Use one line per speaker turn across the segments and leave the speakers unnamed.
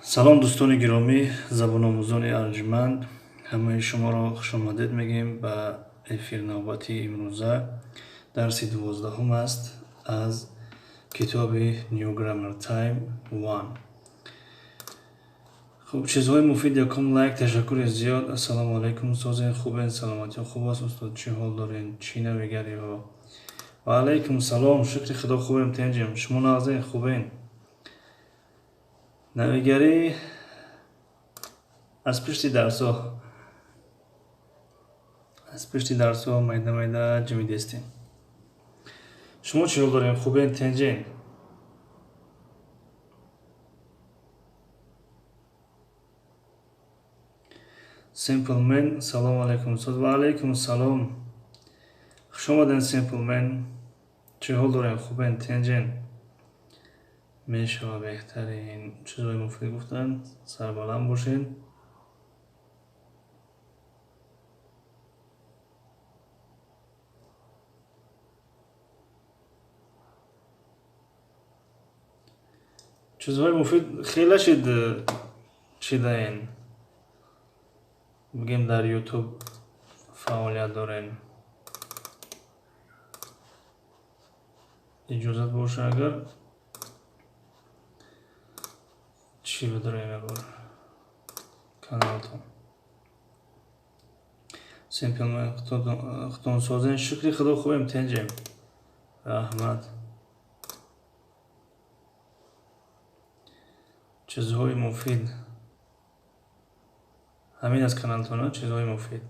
Салом, дӯстони гиромӣ, забономӯзони арҷманд, ҳамаи шуморо хушомадед мегӯем ба эфир. Навбати имрӯза дарси 12-ум аст аз китоби New Grammar Time 1. Хуб, чизҳои муфид, якум лайк, ташаккури зиёд. Ассалому алайкум, созен, хубен, саломатиҳо хуб аст, устод, чӣ ҳол дорен, чӣ навигариҳо? Ва алайкум салом, шукри худо, хубем, тенҷем, шумо нағзен, хубен? Навигарӣ аз пушти дарсҳо, аз пушти дарсҳо майда майда ҷимидестем. Шумо чӣ ҳол дорем, хубен, тенҷен? Simple Man, салому алайкум, устод. Ва алайкум салом, хуш омаден, Simple Man, чӣ ҳол дорем, хубен, тенҷен? Мешава, беҳтарин, чизҳои муфид гуфтанд, сарбаланд бошед. Чизҳои муфид хеле шид чидаен, бигем, дар Ютуб фаъолият дорем. Иҷозат боша, агар чӣ бидорем, ябор каналтон. Simple Man, худтон созен? Шукри худо, хубем, тенҷем, раҳмат. Чизҳои муфид ҳамин аст каналтона, чизҳои муфид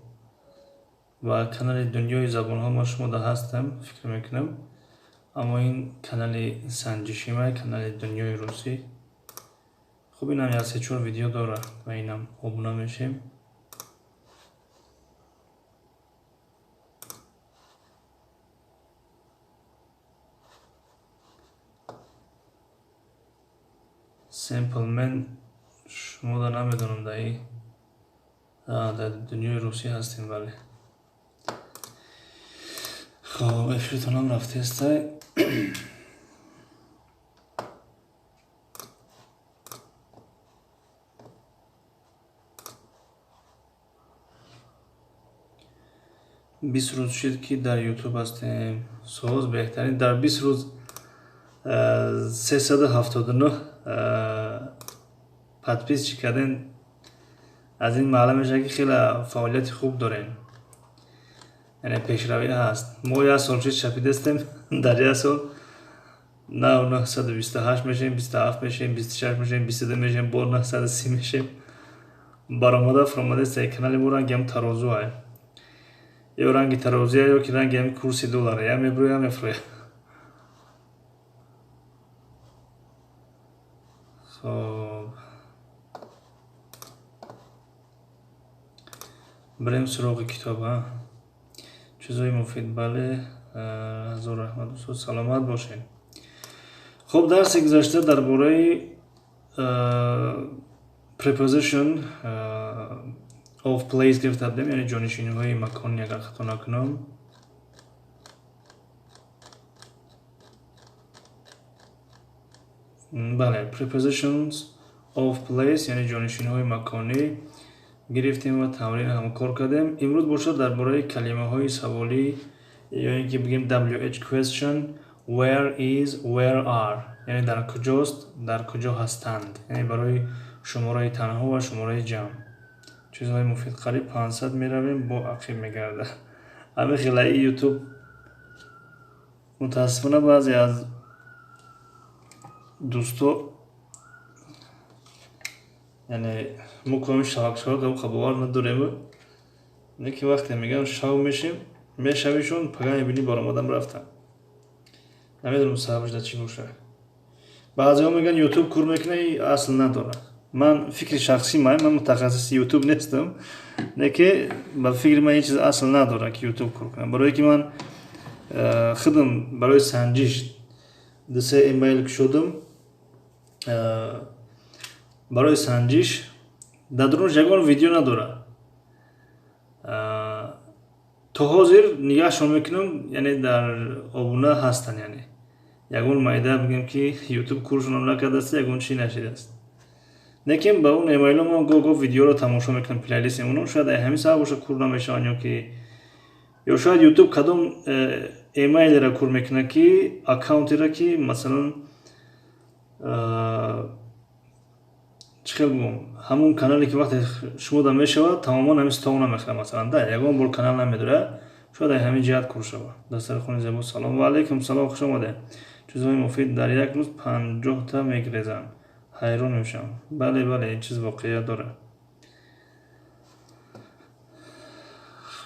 ва канали Дунёи забонҳо. Ма шумо да ҳастам, фикр мекунам, аммо ин канали санҷишима, канали Дунёи русӣ. Хуб, инам як се-чор видео дорад ва инам обуна мешем. Simple Man, шумо да намедонам, даи дар Дунёи русӣ ҳастем, бале. Хоб, эфиртонам рафтестай. 20 рӯз шуд, ки дар Ютуб ҳастем. Соз, беҳтарин, дар 20 рӯз 379 подписчик кардем. Аз ин маълум мешавад, ки хеле фаъолияти хуб дорем, яъне пешравӣ ҳаст. Мо як сол шуд шапидастем, дар як сол нав 928 мешем, 27 мешем, 26 мешем, 22 мешем, бо 930 мешем. Баромада фуромадаст. Канали мо ранги ҳам тарозуа, ё ранги тарозуя, ё ки ранги ҳами курси доллара, я мебурӯя, я мефурӯя. Хоб, бирем суроғи китоб. Чизҳои муфид, бале, ҳазор раҳмат, устод, саломат бошед. Хуб, дарси гузашта дар бораи preposition of place гирифта будем, яъне ҷонишиниҳои маконӣ, агар хато накунам. Бале, prepositions of place, яъне ҷонишиниҳои маконӣ гирифтем ва тамрин ҳам кор кардем. Имрӯз бошад дар бораи калимаҳои саволӣ, ё ин ки бигем WH question, where is, where are, яъне дар куҷост, дар куҷо ҳастанд, яъне барои шумораи танҳо ва шумораи ҷамъ. Чизҳои муфид, қариб 500 меравем, бо ақиб мегардад. Ҳамин хелаи Ютуб, мутаассифона, баъзе аз дӯсто, яъне мо коми шавак-шавак бовар надорем, лекин вақте мегӯям шав мешем, мешавишон, пага мебинӣ баромадам, рафтам. Намедонам, сабабаш дар чӣ бошад. Баъзеҳо мегӯянд, Ютуб кур мекунад, асл надорад. Ман фикри шахсӣ ман мутахассиси Ютуб нестам, лекин ба фикри ман ҳеҷ чиз асл надорад, ки Ютуб кур кунад, барое ки ман худам барои санҷиш ду-се имейл кушодам барои санҷиш, дар дурунаш ягон видео надорад. То ҳозир нигаҳшон мекунам, яъне дар обуна ҳастанд, яъне Ягон майда бигем, ки Ютуб куршонам накардааст, ягон чӣ нашидааст. Лекин ба он эмейло мо гоҳ-гоҳ видеоро тамошо мекунам, плейлист мемонам, шояд ай ҳамин сабаб боша, кур намешаванд, ё ки ё шояд Ютуб кадом эмейлеро кур мекунад, ки аккаунтеро, ки масалан, чӣ хел бигӯм, ҳамун канале, ки вақте шумо да мешавад, тамоман ҳамин стол намехӯрад, масалан, да ягон бор канал намедорад, шояд ай ҳамин ҷиҳат кур шавад. Дастархони зебо. Салом ва алайкум салом, хуш омадед. Чизҳои муфид дар як рӯз 50-та мегрезанд, ҳайрон мешавам. Бале, бале, ин чиз воқеият дорад.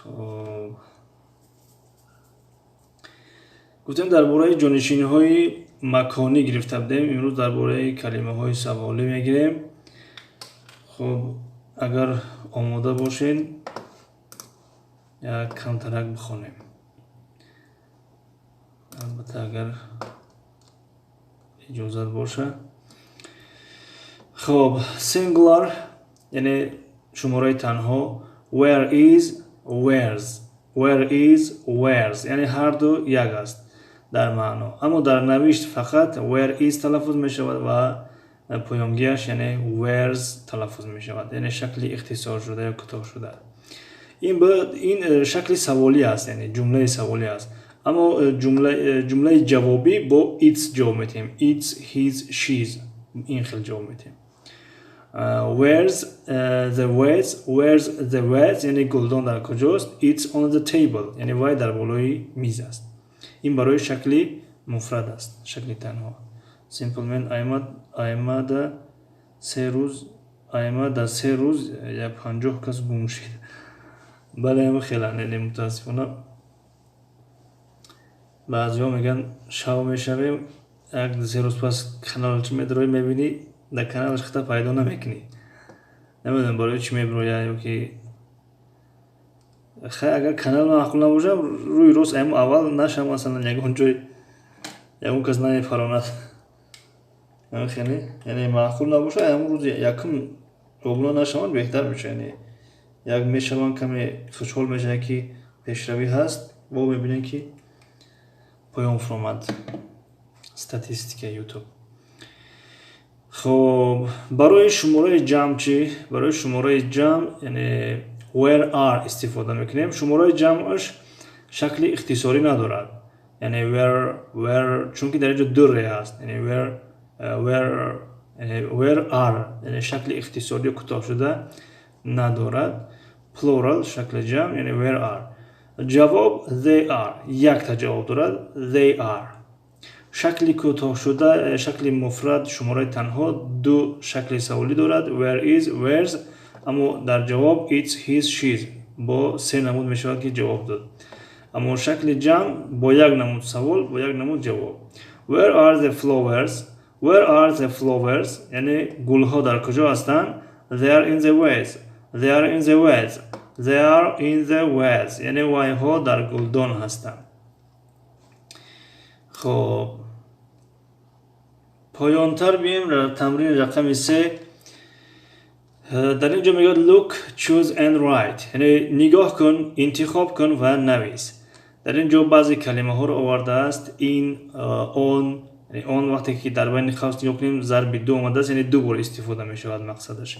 Хоб, гуфтем, дар бораи ҷонишинҳои маконӣ гирифта будем, имрӯз дар бораи калимаҳои саволӣ мегирем. Хоб, агар омода бошед, як камтарак бихонем, албатта, агар иҷозат боша. Хоб, singular, яъне шумораи танҳо: where is, where's. Where is, where's, яъне ҳарду як аст дар маъно, аммо дар навишт фақат where is талаффуз мешавад ва поёнгиаш, яъне where's талаффуз мешавад, яъне шакли ихтисоршуда ё кӯтоҳшуда. Ин шакли саволӣ аст, яъне ҷумлаи саволӣ аст. Аммо ҷумлаи ҷавобӣ бо it's ҷавоб медиҳем: it's, he's, she's, ин хел ҷавоб медиҳем. Where's the vase? Where's the vase? Яъне гулдон дар куҷост? It's on the table, яъне вай дар болои миз аст. Ин барои шакли муфрад аст, шакли танҳо. Simple man аймада 3 рӯз, айма дар 3 рӯз як 50 кас гум шид. Бале, ҳама хеланд, яъне мутаассифона баъзеҳо мегӯянд, шав мешавем, як 3 рӯз пас канал чӣ медароӣ, мебинӣ, дар каналаш хита пайдо намекунӣ. Намедонам, барои чӣ мебирояд ё ки хай, агар канал маъқул набошад, рӯи рост ам аввал наша, масалан, ягон ҷой ягон кас намефаронад. Хеле, яъне маъқул набошад, ҳамон рӯзи якум обуна нашаванд, беҳтар мешавад. Яъне як мешаванд, каме хушҳол мешавад, ки пешравӣ ҳаст, бо мебинем, ки поён фуромад статистикаи Ютуб. Хоб, барои шумораи ҷамъ чӣ? Барои шумораи ҷамъ, яъне where are истифода мекунем. Шумораи ҷамъаш шакли ихтисорӣ надорад, яъне where, were, чунки дар инҷо ду ре ҳаст, яъне where, were, where are, яъне шакли ихтисорӣ кӯтоҳшуда надорад. Plural, шакли ҷамъ, яъне where are. Ҷавоб they are, якта ҷавоб дорад, they are. Шакли кӯтоҳшуда, шакли муфрад, шумораи танҳо ду шакли саволӣ дорад: where is, where's, аммо дар ҷавоб it's, he's, she's, бо се намуд мешавад, ки ҷавоб дод. Аммо шакли ҷамъ бо як намуд савол, бо як намуд ҷавоб. Where are the flowers? Where are the flowers? Яъне гулҳо дар куҷо ҳастанд? They are in the vase. They are in the vase. They are in the vase, яъне вайҳо дар гулдон ҳастанд. Хоб, поёнтар бием, тамрини рақами 3. Дар ин ҷо мегӯяд: look, choose and write, яъне нигоҳ кун, интихоб кун ва навис. Дар ин ҷо баъзе калимаҳоро овардааст: in, on. Он вақте ки дар байни қавс нигоҳ кунем, зарби ду омадааст, яъне ду бор истифода мешавад мақсадаш.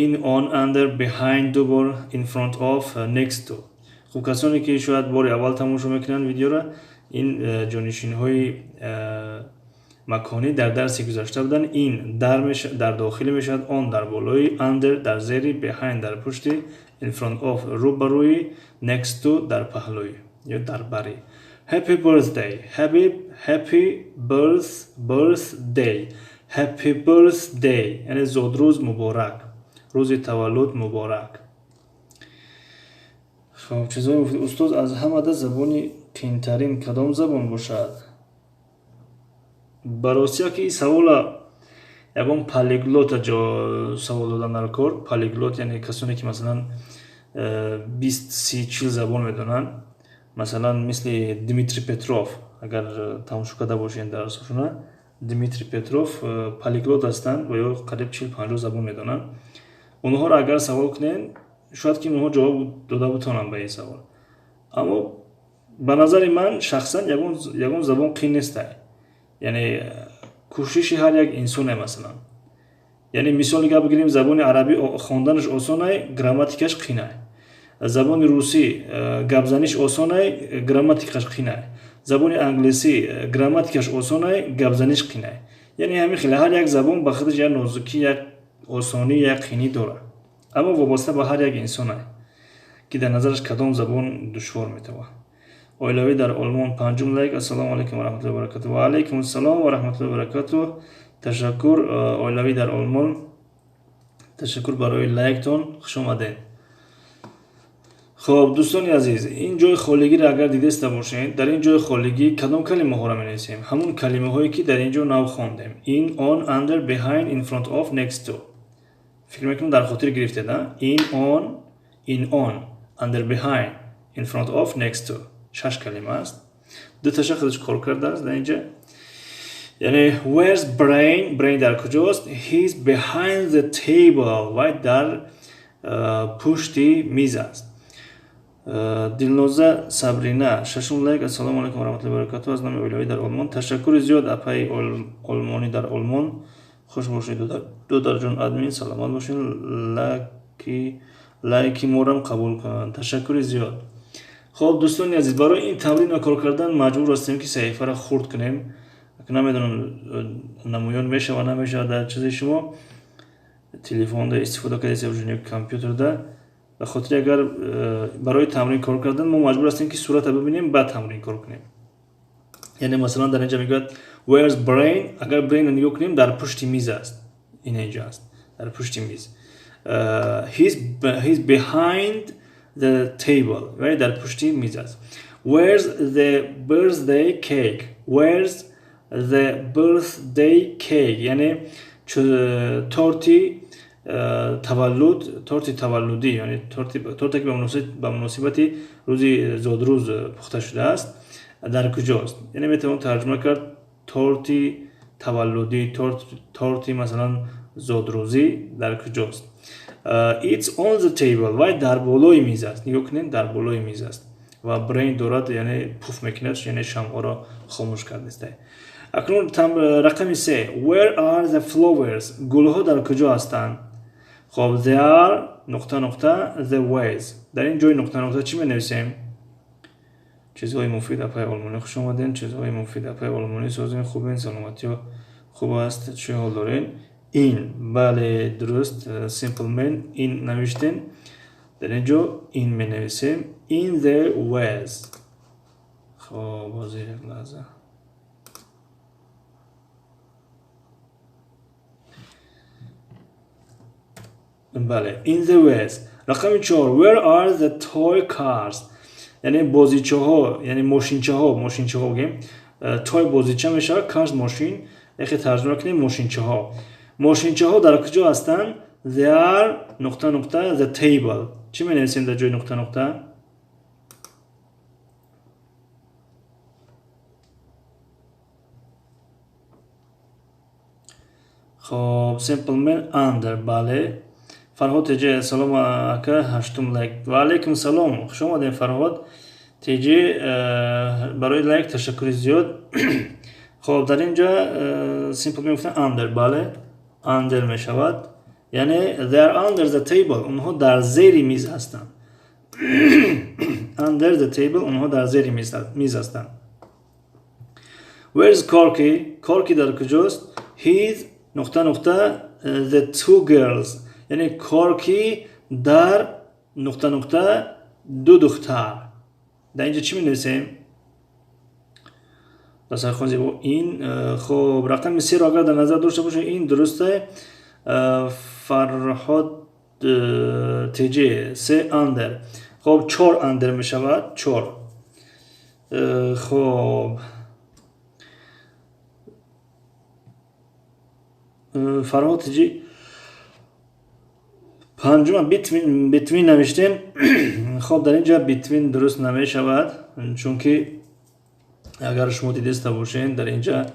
In, on, under, behind ду бор, in front of, next to. Хуб, касоне ки шояд бори аввал тамошо мекунанд видеоро, ин ҷонишинҳои маконӣ дар дарси гузашта буданд. In дар дохилӣ мешавад, on дар болои, under дар зери, behind дар пушти, in front of рӯ ба рӯи, next to дар паҳлӯи ё дар бари. Happy birthday, happy, happy birthday, happy birthday, яъне зодрӯз муборак, рӯзи таваллуд муборак. Хоб, чизое гуфти, устоз, аз ҳамада забони қиинтарин кадом забон бошад? Ба ростия ки ин савола ягон полиглота савол додан дар кор. Полиглот, яъне касоне ки масалан 20, 30, 40 забон медонанд, масалан, мисли Дмитрий Петров. Агар тамошо карда бошед дарсошона, Дмитрий Петров полиглот ҳастанд ва ё қариб 40, 50 забон медонанд. Онҳоро агар савол кунед, шояд ки онҳо ҷавоб дода бутонанд ба ин савол. Аммо ба назари ман шахсан ягон забон қин нестай. Яъне кӯшиши ҳар як инсоне, масалан. Яъне мисоли гап бигирем, забони арабӣ хонданаш осонай, грамматикаш қинай. Забони русӣ гапзаниш осонай, грамматикаш қинай. Забони англисӣ грамматикаш осонай, гапзаниш қинай. Яъне ҳамин хеле ҳар як забон ба худаш як нозукӣ, як осонӣ, як қинӣ дорад. Аммо вобаста ба ҳар як инсонай, ки дар назараш кадом забон душвор метавад. Оилавӣ дар Олмон, панҷум лайк. Ассалому алайкум ва раҳматуллоҳи ва баракатуҳ. Ва алайкум ассалом ва раҳматуллоҳи ва баракатуҳ. Ташаккур, оилавӣ дар Олмон. Ташаккур барои лайктон. Хуш омадед. Хоб, дӯстони азиз, ин ҷои холигиро агар дидаста бошед, дар ин ҷои холигӣ кадом калимаҳоро менависем? Ҳамон калимаҳое, ки дар ин ҷо нав хондем. In, on, under, behind, in front of, next to. Фикр мекунам, дар хотир гирифтед, а? In, on, in, on, under, behind, in front of, next to. Шаш калима аст. Дуташа худаш кор кардааст дар инҷа. Яъне where's Brain? Brain дар куҷост? He's behind the table. Вай дар пушти миз аст. Дилноза Сабрина, шашум лайк. Ассалому алайкум ва раҳматуллоҳи ва баракатуҳ, аз номи оилавӣ дар Олмон. Ташаккури зиёд, апаи олмонӣ дар Олмон. Хуш бошед, додарҷон админ, саломат бошед. Лайки морам қабул кунанд. Ташаккури зиёд. Хоб, дӯстони азиз, барои ин тамрин ва кор кардан маҷбур ҳастем, ки саҳифаро хурд кунем. Намедонам, намоён мешава, намешава дар чизи шумо, телефонда истифода кардед ё компютерда. Ба хотири агар барои тамрин кор кардан мо маҷбур ҳастем, ки сурата бибинем, баъд тамрин кор кунем. Яъне масалан дар инҷа мегӯяд where's Brain? Агар Brain нигоҳ кунем, дар пушти миз аст. Ин инҷа аст, дар пушти миз. He's behind the table. Вай дар пушти миз аст. Where's the birthday cake? Where's the birthday cake? Яъне торти таваллуд, торти таваллудӣ, яъне торте, ки ба муносибати рӯзи зодрӯз пухта шудааст, дар куҷост? Яъне метавон тарҷума кард торти таваллудӣ, торти масалан зодрӯзӣ дар куҷост? It's on the table. Вай дар болои миз аст. Нигоҳ кунед, дар болои миз аст. Ва Brain дорад, яъне пуф мекунад, яъне шамъҳоро хомӯш кардааст. Акнун рақами се. Where are the flowers? Гулҳо дар куҷо ҳастанд? Хоб, they are нуқта нуқта the vase. Дар ин ҷои нуқта нуқта чӣ менависем? Чизҳои муфид, апаи олмонӣ, хуш омадем. Чизҳои муфид, апаи олмонӣ, созен, хубен, саломатиё хуб аст, чӣ ҳол дорен? In, бале, дуруст, Simple Man in навиштем. Дар ин ҷо in менависем. In the vase. Хоб, ҳозир, як лаҳза. Бале, in the vase. Рақами чор. Where are the toy cars? Яъне бозичаҳо, яъне мошинчаҳо, мошинчаҳо гӯем. Toy бозича мешавад, cars мошин. Яхе тарҷума кунем, мошинчаҳо. Мошинчаҳо дар куҷо ҳастанд? They are нуқта нуқта the table. Чӣ менависем дар ҷои нуқта нуқта? Хоб, Simple Man, under, бале. Фарҳод Теҷи, салом ака, ҳаштум лайк. Ва алайкум салом, хуш омадем, Фарҳод Теҷи, барои лайк ташаккури зиёд. Хоб, дар ин ҷо Simple Man гуфтан under, бале, under мешавад. Яъне they are under the table. Онҳо дар зери миз ҳастанд. Under the table, онҳо дар зери миз ҳастанд. Where's Corky? Corky дар куҷост? He's нуқта нуқта the two girls. Яъне Корки дар нуқта нуқта ду духтар. Дар инҷо чӣ менависем? Дастархон зебо ин. Хоб, рақами серо агар дар назар дошта бошед, ин дурусте. Фарҳод Теҷи, се under. Хоб, чор under мешавад, чор. Хоб, Фарҳод Теҷи, панҷума between навиштем. Хоб, дар ин ҷо between дуруст намешавад, чунки агар шумо дидаста бошед, дар инҷа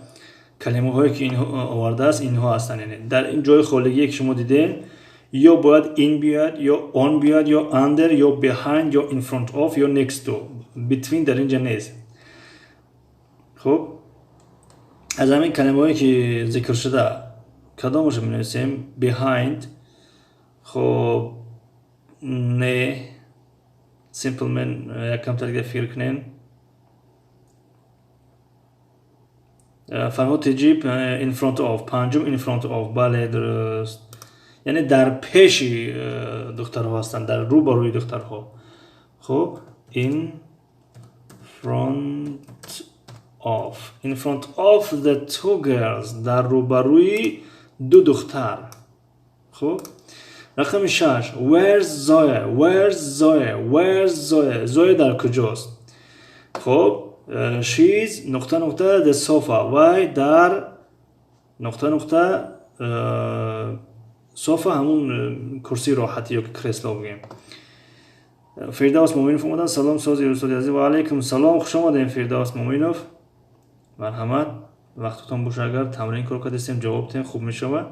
калимаҳое, ки инҳо овардааст, инҳо ҳастанд. Яъне дар ин ҷои холигие, ки шумо дидем, ё бояд in биёяд, ё on биёяд, ё under, ё behind, ё in front of, ё next to. Between дар инҷа нест. Хуб, Аз ҳамин калимаҳое ки зикр шуда кадомашро менависем? Behind. Хоб, не, simple man, як камтар дига фикр кунем. Фарҳод Теҷиб, in front of, панҷум in front of, бале, дуруст. Яъне дар пеши духтарҳо ҳастанд, дар рӯ ба рӯи духтарҳо. Хуб, in front of, in front of the two girls, дар рӯбарӯи ду духтар. Хуб, рақами шаш, where's Zoya, where's Zoya, where's Zoya, Zoya дар куҷост? Хуб, she's нуқта нуқта the sofa, вай дар нуқта нуқта софа, ҳамун курсии роҳатӣ ё ки кресло бигӯем. Фирдавс Муминов омадан. Салом, сози устоди азиз. Ва алайкум салом, хуш омадем, Фирдавс Муминов. Марҳамат, вақтатон боша, агар тамрин кор кардастем, ҷавоб диҳем, хуб мешавад.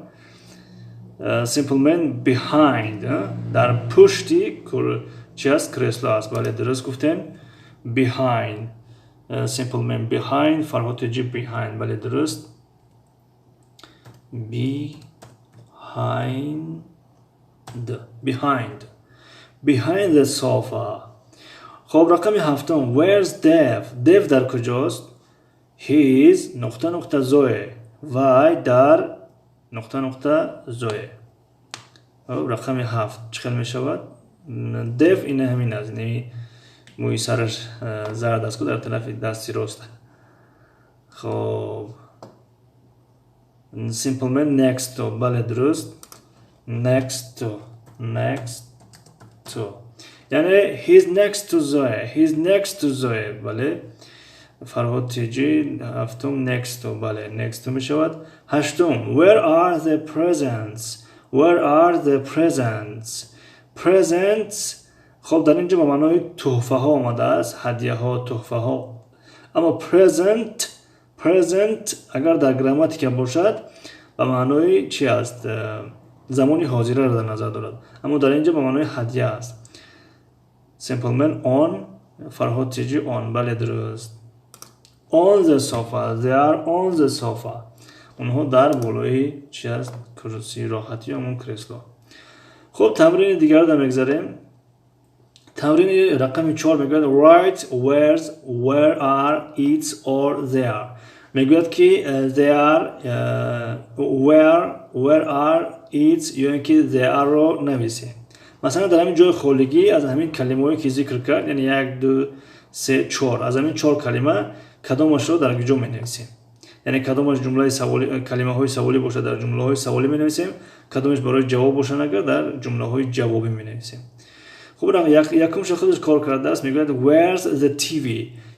Simple man, behind, дар пушти чи аст? Кресло аст. Бале, дуруст гуфтем. Behind, simple man behind, Фарҳод Теҷиб behind, бале, дуруст. Behind, behind, behind the sofa. Хоб, рақами ҳафтум, where's Dev, Dev дар куҷост? He is нуқта нуқта Зое, вай дар нуқта нуқта Зое. Рақами ҳафт чӣ хел мешавад? Дев ина ҳамин аст, ини мӯи сараш зард аст ку дар тарафи дасти рост. Хоб, simple man, next to, бале, дуруст, next to, next to, яъне he's next to Zoe, he's next to Zoe. Бале, Фарҳод Теҷи, ҳафтум next to, бале, next to мешавад. Ҳаштум, where are the presents, where are the presents, presents. Хоб, дар ин ҷо ба маънои тӯҳфаҳо омадааст, ҳадияҳо, тӯҳфаҳо. Аммо present, present агар дар грамматика бошад, ба маънои чи аст? Замони ҳозираро дар назар дорад. Аммо дар ин ҷо ба маънои ҳадия аст. Simple man, on, Фарҳод Теҷи, on, бале, дуруст. On the sofa, they are on the sofa. Онҳо дар болои чи аст? Курсии роҳатӣ ё ҳамон кресло. Хуб, тамрини дигарро мегзарем. Тамрини рақами чор мегӯяд: write where's, where are, it's or they are. Мегӯяд ки they are, where, where are, it's ё ин ки they are-ро нависем. Масалан, дар ҳамин ҷои холигӣ аз ҳамин калимаҳое ки зикр кард, яъне як, ду, се, чор, аз ҳамин чор калима кадомашро дар куҷо менависем? Яъне кадомаш ҷумлаи саволи, калимаҳои саволӣ бошад, дар ҷумлаҳои саволӣ менависем, кадомаш барои ҷавоб бошад, агар дар ҷумлаҳои ҷавобӣ менависем. Хуб, якумша худаш кор кардааст. Мегӯяд: where's the TV,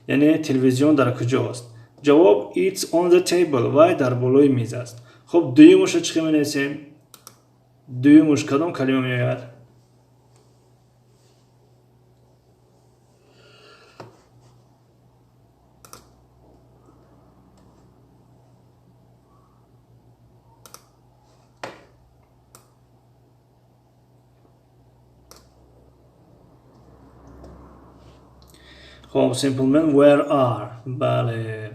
яъне телевизион дар куҷост? Ҷавоб: it's on the table, вай дар болои миз аст. Хуб, дуюмашро чӣ хел менависем? Дуюмаш кадом калима меояд? Хоб, simple man, where are, бале,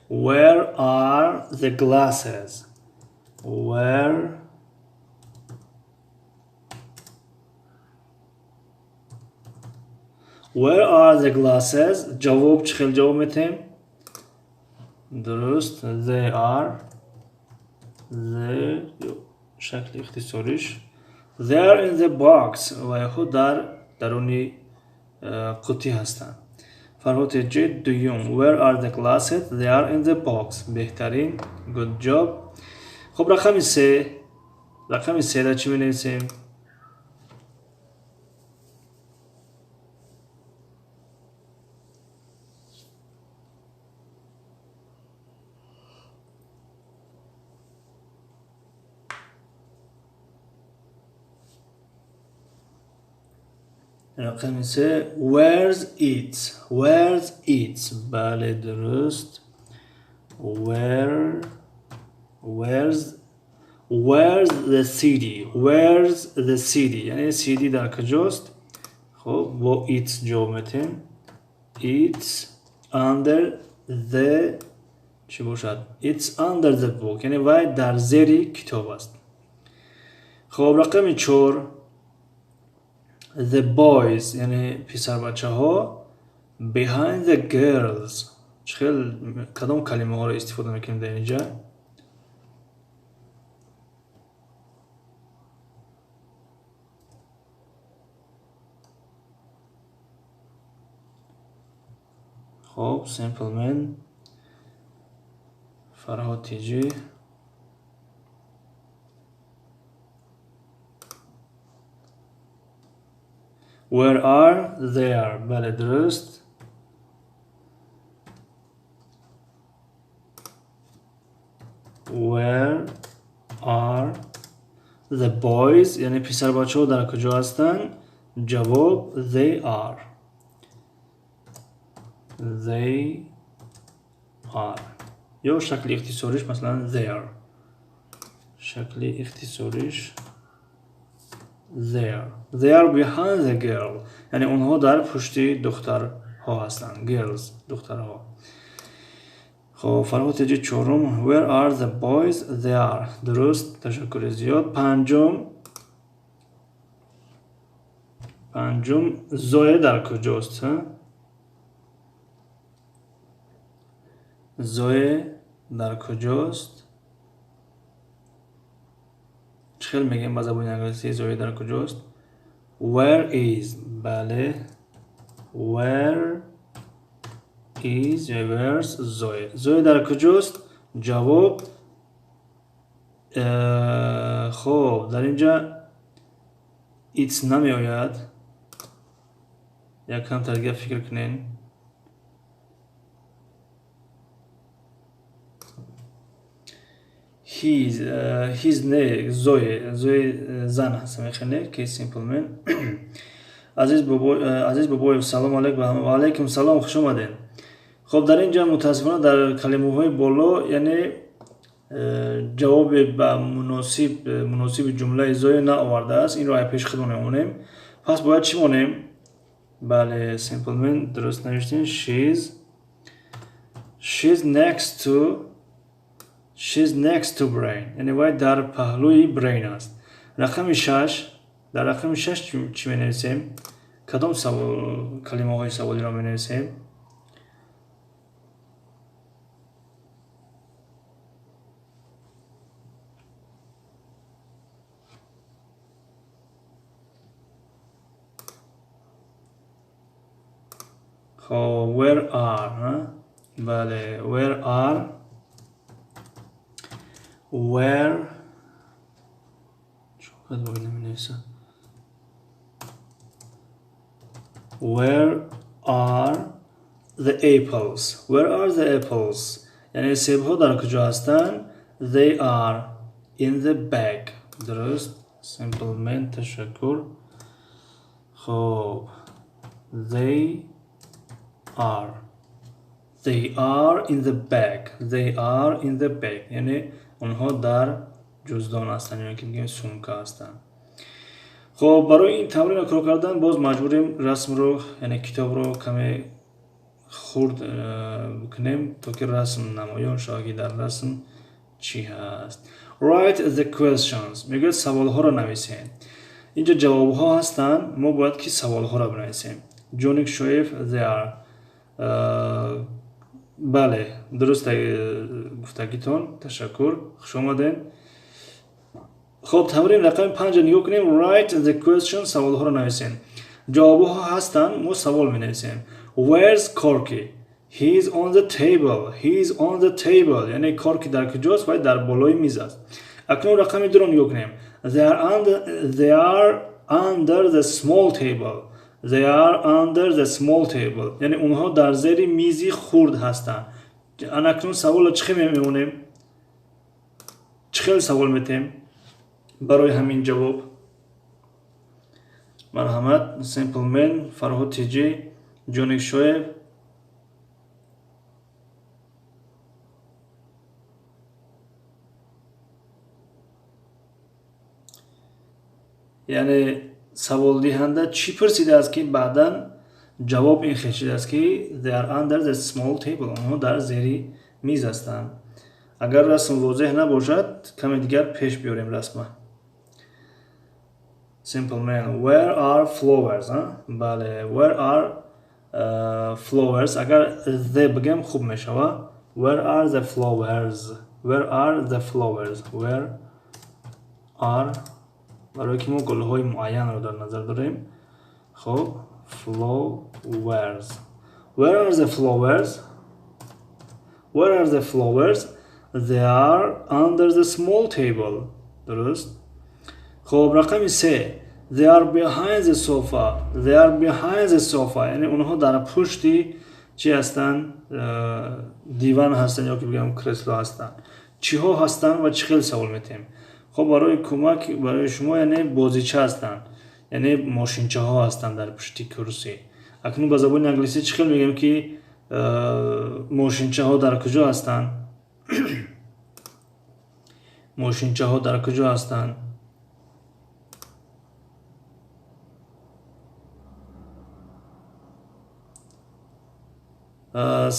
where are the glasses, where are the glasses? Ҷавоб чӣ хел ҷавоб метаҳем? Дуруст, they are, the шакли ихтисориш, they are in the box, вайҳо дар даруни қутӣ ҳастанд. Фарҳод Теҷи, дуюм, where are the glasses, they are in the box. Беҳтарин, good job. Хуб, рақами се, рақами сера чӣ менависем? Рақами се, where's it, where's it, бале, дуруст, where, where's, where's the cd, where's the cd, яъне cd дар куҷост? Хуб, бо it's ҷавоб метаҳем. It's under the Чӣ бошад? It's under the book, яъне вай дар зери китоб аст. Хоб, рақами 4, the boys, яъне писарбачаҳо, behind the girls. Чӣ хел, кадом калимаҳоро истифода мекунем дар инҷа? Хоб, Simple Man, Фарҳод Тиҷӣ. Where are they are? Бале, дуруст. Where are the boys? Яъне писарбачаҳо дар куҷо ҳастанд? Ҷавоб they are. They are. Ё шакли ихтисориш, масалан, they are. Шакли ихтисориш they are. They are behind the girl. Яъне онҳо дар пушти духтарҳо ҳастанд. Girls, духтарҳо. Хоб, Фарҳод Теҷи чорум, where are the boys? They are. Дуруст, ташаккури зиёд. Панҷум, Зоя дар куҷост? Зоя дар куҷост? Чӣ хел мегӯем ба забони англисӣ Зоя дар куҷост? Where is? Бале, where is ё where's Зоя? Зоя дар куҷост? Ҷавоб, хоб, дар инҷа it's намеояд. Якам таргия фикр кунед. His не, Зоя, Зоя зан ҳаст, мехоне ки Simple Man. Азиз Бобоев, салом алейкум ва ҳама. Ва алейкум салом, хуш омадед. Хоб, дар инҷа мутаассифона дар калимаҳои боло, яъне ҷавобе ба муносиби ҷумлаи Зоя наовардааст. Инро ай пеш худмон мемонем. Пас бояд чӣ монем? Бале, Simple Man дуруст навиштем. She's next to brain. Яъне вай дар паҳлӯи brain аст. Рақами 6, дар рақами 6 чӣ менависем? Кадом калимаҳои саволиро менависем? Хоб, where are, ҳа? Бале, where are, where, чӣ бояд менависам? Where are the apples? Where are the apples? Яъне себҳо дар куҷо ҳастанд? They are in the bag. Дуруст, Simple Man, ташаккур. Хоб, they are. They are in the bag. They are in the bag. Яъне онҳо дар ҷуздон ҳастанд, ё ки мегӯем сумка ҳастанд. Хоб, барои ин тамринро кор кардан боз маҷбурем расмро, яъне китобро каме хурд бикунем, то ки расм намоён шавад, ки дар расм чӣ ҳаст. Write the questions. Мегӯяд саволҳоро нависем. Инҷо ҷавобҳо ҳастанд, мо бояд ки саволҳоро бинависем. Ҷоник Шоев, they are. Бале, дуруст гуфтагитон, ташаккур, хуш омадед. Хоб, тамрин рақами 5 нигоҳ кунем. Write the question, саволҳоро нависем. Ҷавобҳо ҳастанд, мо савол менависем. Where's Corky? He is on the table. He is on the table. Яъне Корки дар куҷост? Вай дар болои миз аст. Акнун рақами 2-ро нигоҳ кунем. They are under the small table. They are under the small table. Яъне онҳо дар зери мизи хурд ҳастанд. Акнун саволро чӣ хел мемонем? Чӣ хел савол метем барои ҳамин ҷавоб? Марҳамат, Simple Man, Фарҳод Тиҷӣ, Ҷоник Шоев. Яъне саволдиҳанда чӣ пурсидааст, ки баъдан ҷавоб ин хел шудааст, ки they are under the small table, онҳо дар зери Миз ҳастанд. Агар расм возеҳ набошад, каме дигар пеш биёрем расма. Simple man. Where are flowers? Бале, where are flowers? Агар the бигем хуб мешава. Where are the flowers? Where are the flowers? Where are, барои ки мо гулҳои муайянро дар назар дорем. Хуб, flowers. Where are the flowers? Where are the flowers? They are under the small table. Дуруст? Хуб, рақами се. They are behind the sofa. They are behind the sofa. Яъне онҳо дар пушти чӣ ҳастанд? Диван ҳастанд ё ки бигӯям кресло ҳастанд. Чиҳо ҳастанд ва чӣ хел савол метиҳем? Хуб, барои кӯмак барои шумо, яъне бозича ҳастанд, яъне мошинчаҳо ҳастанд дар пушти курсӣ. Акнун ба забони англисӣ чӣ хел мегӯем ки мошинчаҳо дар куҷо ҳастанд? Мошинчаҳо дар куҷо ҳастанд?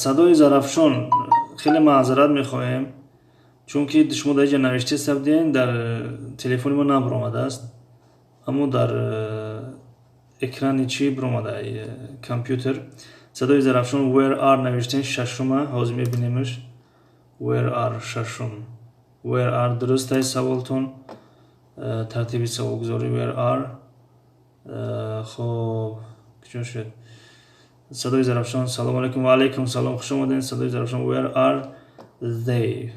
Садои Зарафшон, хеле маъзарат мехоҳем, чунки шумо дар инҷа навиштеста будем, дар телефони мо набаромадааст, аммо дар экрани чӣ биромада, компютер. Садои Зарафшон, where are навиштем, шашума, ҳозир мебинемш. Where are, шашум. Where are дурустай саволтон, тартиби саволгузорӣ where are. Хоб, куҷо шуд садои Зарафшон? Салому алайкум. Ва алайкум салом, хуш омадед. Садои Зарафшон, where are they,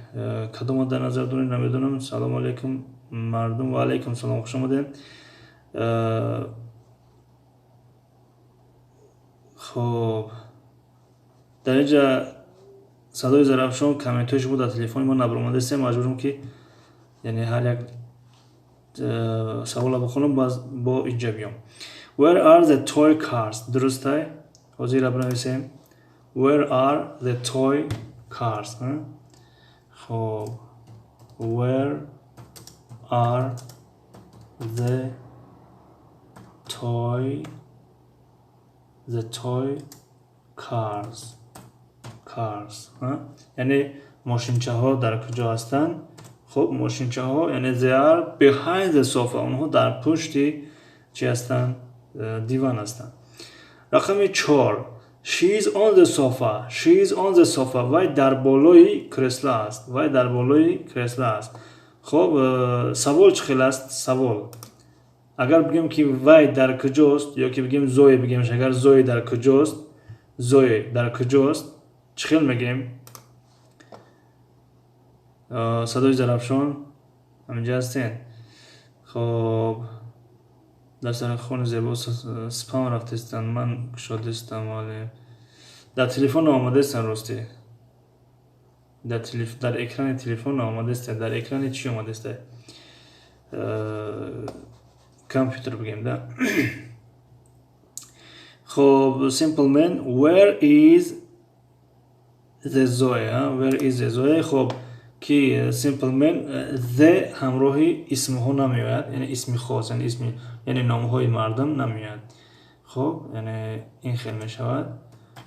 кадомо дар назар доред, намедонам. Салому алайкум, мардум. Ва алайкум салом, хуш омадед. Хоб, дар инҷа садои Зарафшон, комментҳои шумо дар телефони мо набаромадастем, маҷбурам ки яъне ҳар як савола бихонам, баъз бо инҷа биём. Where are the toy cars? Дурустай, ҳозира бинависем. Where are the toy cars? Хоб, where are the toy cars, яъне мошинчаҳо дар куҷо ҳастанд? Хуб, мошинчаҳо, яъне they are behind the sofa, онҳо дар пушти чӣ ҳастанд? Диван ҳастанд. Рақами чор. She is on the sofa. She is on the sofa. Вай дар болои кресла аст. Вай дар болои кресла аст. Хуб, савол чӣ хел аст? Савол, агар бигӯем ки вай дар куҷост, ё ки бигӯем Зое, бигӯемш, агар Зое дар куҷост, Зое дар куҷост, чӣ хел мегӯем? Садои Зарафшон, ҳаминҷа ҳастен? Хоб, дар сари хони зебо спам рафтестанд, ман кушодистам, вале дар телефон наомадестан. Ростӣ, дар экрани телефон наомадеста, дар экрани чӣ омадеста? Компютер бигем да. Хоб, simple man, where is the Zoe? Where is the Zoe? Хоб, ки simple man, the ҳамроҳи исмҳо намеояд, яъне исми хос, яъне исми, яъне номҳои мардум намеояд. Хоб, яъне ин хел мешавад: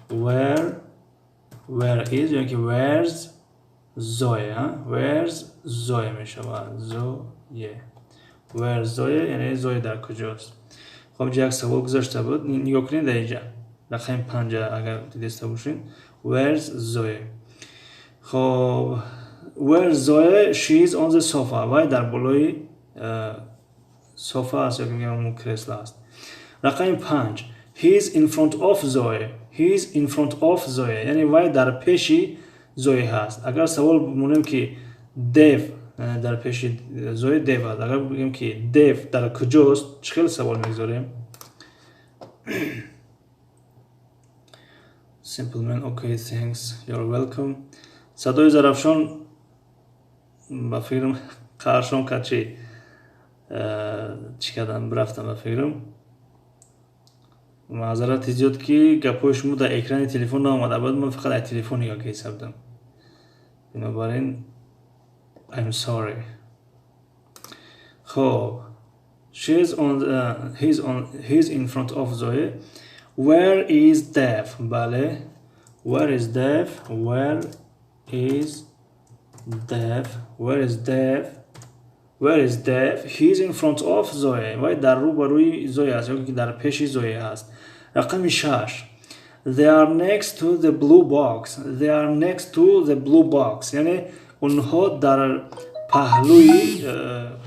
where is ё ки where's Zoe? Where's Zoe мешавад. Zoe, where's Zoe, яъне Zoe дар куҷост? Хоб, инҷа як савол гузошта буд, нигоҳ кунед, дар инҷа рақами панҷа агар дидаста бошед. Where's Zoe? Хоб, where's Zoe? She is on the sofa. Вай дар болои софа аст ё ки мегӯям кресла аст. Рақами панҷ. He is in front of Zoe. He is in front of Zoe, яъне вай дар пеши Зои ҳаст. Агар савол бимонем ки Дев дар пеши Зои Дев аст, агар бигӯем ки Дев дар куҷост, чӣ хел савол мегузорем? Simple man, okay, thanks, you're welcome. Садои Зарафшон, ба фикрам, қаршон кард, чи чӣ кардам, рафтам, ба фикрам. Маъзарати зиёд, ки гапҳои шумо дар экрани телефон наомада буд, ман фақат аз телефон нигоҳ киса будам, бинобар ин I'm sorry. Хоб, she's on he's on he's in front of Zoe. Where is Dev? Бале, where is Dev? Where is Dev? Where is Dev? Where is Dev? He is in front of Zoe. Вай дар рӯбарӯи Зоя аст ё ки дар пеши Зоя аст. Рақами 6. They are next to the blue box. They are next to the blue box. Яъне онҳо дар паҳлӯи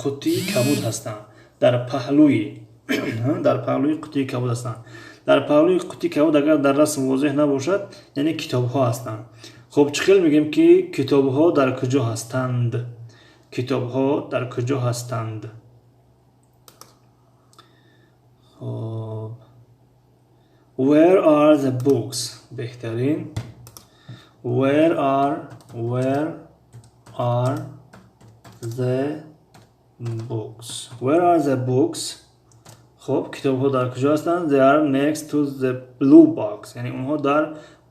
қуттии кабуд ҳастанд. Дар паҳлӯи қуттии кабуд ҳастанд. Дар паҳлӯи қуттии кабуд агар дар расм возеҳ набошад, яъне китобҳо ҳастанд. Хуб, чӣ хел мегӯем ки китобҳо дар куҷо ҳастанд? Китобҳо дар куҷо ҳастанд? Хуб, where are the books? Беҳтарин. Where are the books? Where are the books? Хуб, китобҳо дар куҷо ҳастанд? They are next to the blue box. Яъне онҳо дар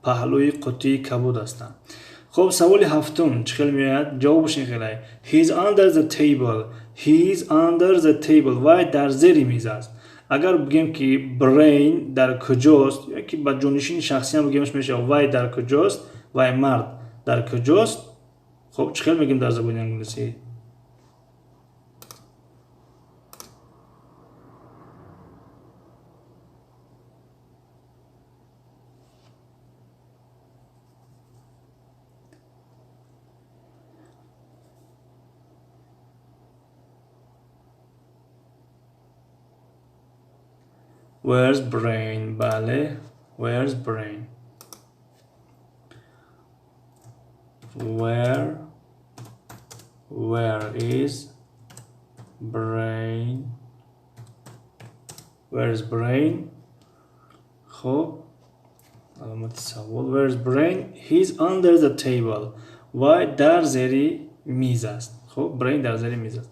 паҳлӯи қуттии кабуд ҳастанд. Хуб, саволи ҳафтум чӣ хел меояд? Ҷавобаш ин хелае. He is under the table. He is under the table. Вай дар зери миз аст. Агар бигӯем ки Brain дар куҷост, ё ки ба ҷонишини шахсӣ ҳам бигӯемш мешавад вай дар куҷост, вай мард дар куҷост. Хуб, чӣ хел мегӯем дар забони англисӣ? Where's Brain? Бале, where's Brain? Where is Brain? Where is Brain? Хуб, аломати савол. Where is Brain? He's under the table. Вай дар зери миз аст. Хуб, Brain дар зери миз аст.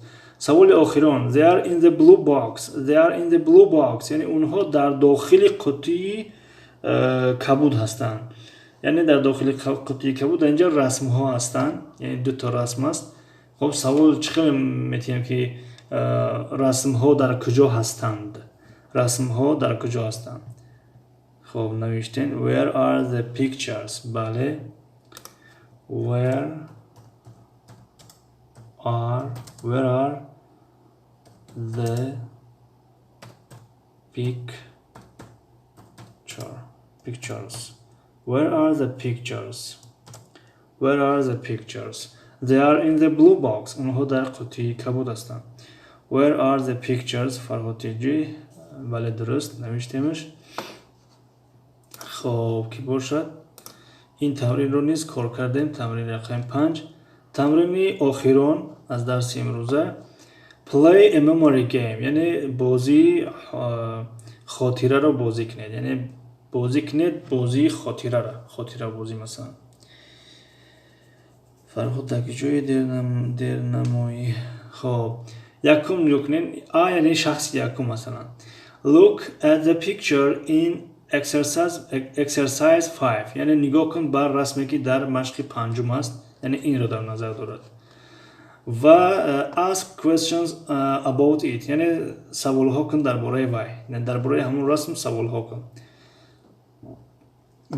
Саволи охирон. They are in the blue box. They are in the blue box. Яъне онҳо дар дохили қуттии кабуд ҳастанд. Яъне дар дохили қуттии кабуд дар инҷа расмҳо ҳастанд. Яъне ду то расм аст. Хуб, савол чӣ хел метиҳем ки расмҳо дар куҷо ҳастанд? Расмҳо дар куҷо ҳастанд? Хуб, навиштем. Where are the pictures? Бале. Where are the pictures? Where are the pictures? Where are the pictures? They are in the blue box. Онҳо дар қуттии кабуд ҳастанд. Where are the pictures? Фарҳотиҷӣ. Бале, дуруст навиштемш. Хуб, ки бошад. Ин тамринро низ кор кардем. Тамрини рақами 5. Тамрини охирон аз дарси имрӯза. Play a memory game. Яъне бозии хотираро бозӣ кунед. Яъне бозӣ кунед бозии хотираро. Хотирабозӣ масалан. Фарҳод дар куҷое дернамоӣ? Хуб, якум нигоҳ кунед. А яъне шахси якум масалан. Look at the picture in exercise 5. Яъне нигоҳ кун бар расме ки дар машқи панҷум аст. Яъне инро дар назар дорад. Ва ask questions about it. Яъне саволҳо кун дар бораи вай. Яъне дар бораи ҳамон расм саволҳо кун.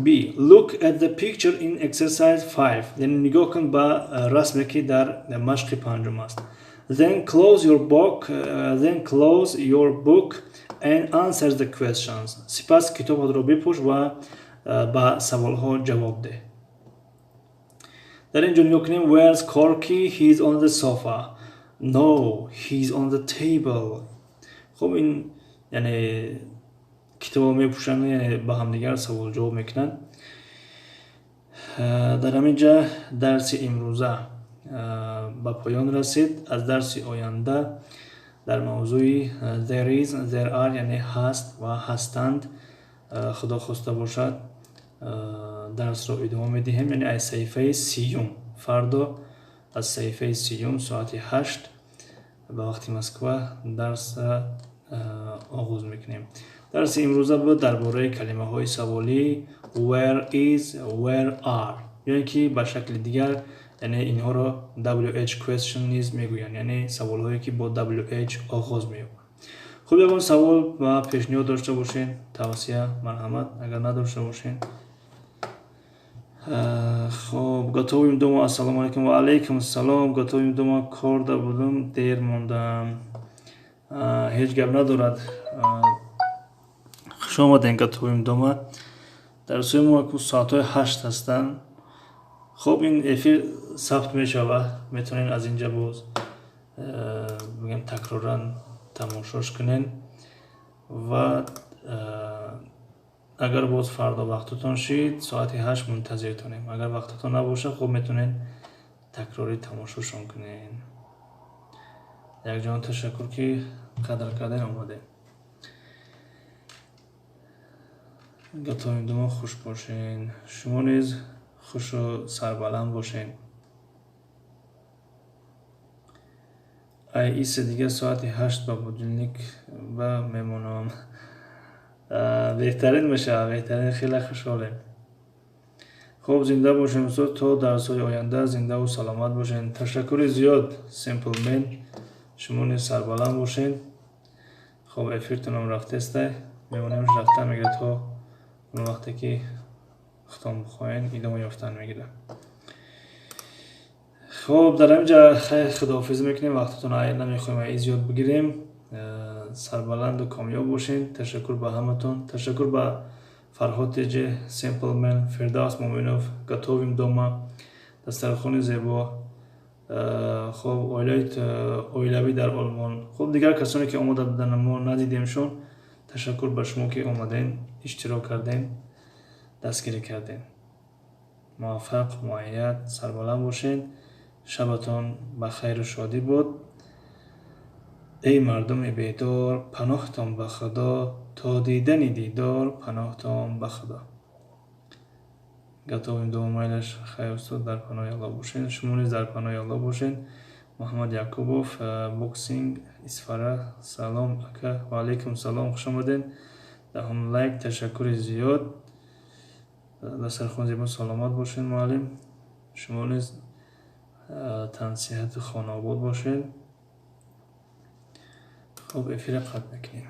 B. Look at the picture in exercise 5. Яъне нигоҳ кун ба расме ки дар машқи панҷум аст. Then close your book and answer the questions. Сипас китобатро бипӯш ва ба саволҳо ҷавоб деҳ. Дар ин ҷо нигоҳ кунем. Where's Corky? He's on the sofa. No, he's on the table. Хуб, ин яъне китобро мепӯшанд, яъне ба ҳамдигар савол ҷавоб мекунанд. Дар ҳамин ҷа дарси имрӯза ба поён расид. Аз дарси оянда дар мавзӯи there is, there are, яъне ҳаст ва ҳастанд, худо хоста бошад, дарсро идома медиҳем. Яъне аз саҳифаи 30, фардо аз саҳифаи 30 соати 8 ба вақти Москва дарсро оғоз мекунем. Дарси имрӯза буд дар бораи калимаҳои саволӣ where is, where are, ё ин ки ба шакли дигар яъне инҳоро WH question низ мегӯянд, яъне саволҳое ки бо WH оғоз меёбанд. Хуб, ягон савол ва пешниҳод дошта бошед, тавсия, марҳамат. Агар надошта бошед, Хоб, готовим дома. Ассалому алайкум. Ва алайкум ассалом. Готовим дома, корда будум, дер мондам. Ҳеҷ гап надорад. Хуш омадем, готовим дома. Дарсҳои мо соатҳои 8 ҳастанд. Хоб, ин эфир сабт мешавад, метавонед аз инҷа боз, бигем, такроран тамошош кунед ва агар боз фардо вақтатон шид, соати 8 мунтазиртонем. Агар вақтатон набошад, хуб, метавонед такрорӣ тамошошон кунед. Якҷон ташаккур, ки қадр кардем, омадем. Готовим дома, хуш бошен. Шумо низ хушу сарбаланд бошен. Ай исе дига соати 8 ба будильник ба мемонам. Беҳтарин мешавад, беҳтарин, хеле хушҳолем. Хуб, зинда бошем, устод, то дарсҳои оянда зиндаву саломат бошен. Ташаккури зиёд, Simple. Шумо низ сарбаланд бошед. Хоб, эфиртонам рафтестай, мемонемш, рафта мегирад, то он вақте ки худтон бихоҳед, идома ёфтан мегирад. Хоб, дар ҳамин ҷа хайр, худоҳофизӣ мекунем. Вақтатон намехоҳем ай зиёд бигирем. Сарбаланду комёб бошед. Ташаккур ба ҳаматон. Ташаккур ба Фарҳод Теҷе, Семплмен, Фирдавс Муминов, Готовим дома, дастархони зебо, хоб, оилавӣ дар Олмон, хуб, дигар касоне ки омода буданд, мо надидемшон. Ташаккур ба шумо, ки омадем, иштирок кардем, дастгирӣ кардем. Муваффақ, муайяд, сарбаланд бошед. Шабатон ба хайру шодӣ буд. Эй мардуми бедор, паноҳтон ба Худо, то дидани дидор, паноҳтон ба Худо. Готовим дома, майлаш, хайр, устод, дар паноҳи Аллоҳ бошед. Шумо низ дар паноҳи Аллоҳ бошед. Муҳаммад Якубов, Боксинг Исфара, салом, ака. Ва алайкум салом, хуш омадед. Даҳум лайк, ташаккури зиёд. Дастархон зебо, саломат бошед, муаллим. Шумо низ тансиҳату хонаобод бошед. Хуб, эфира қатъ мекунем.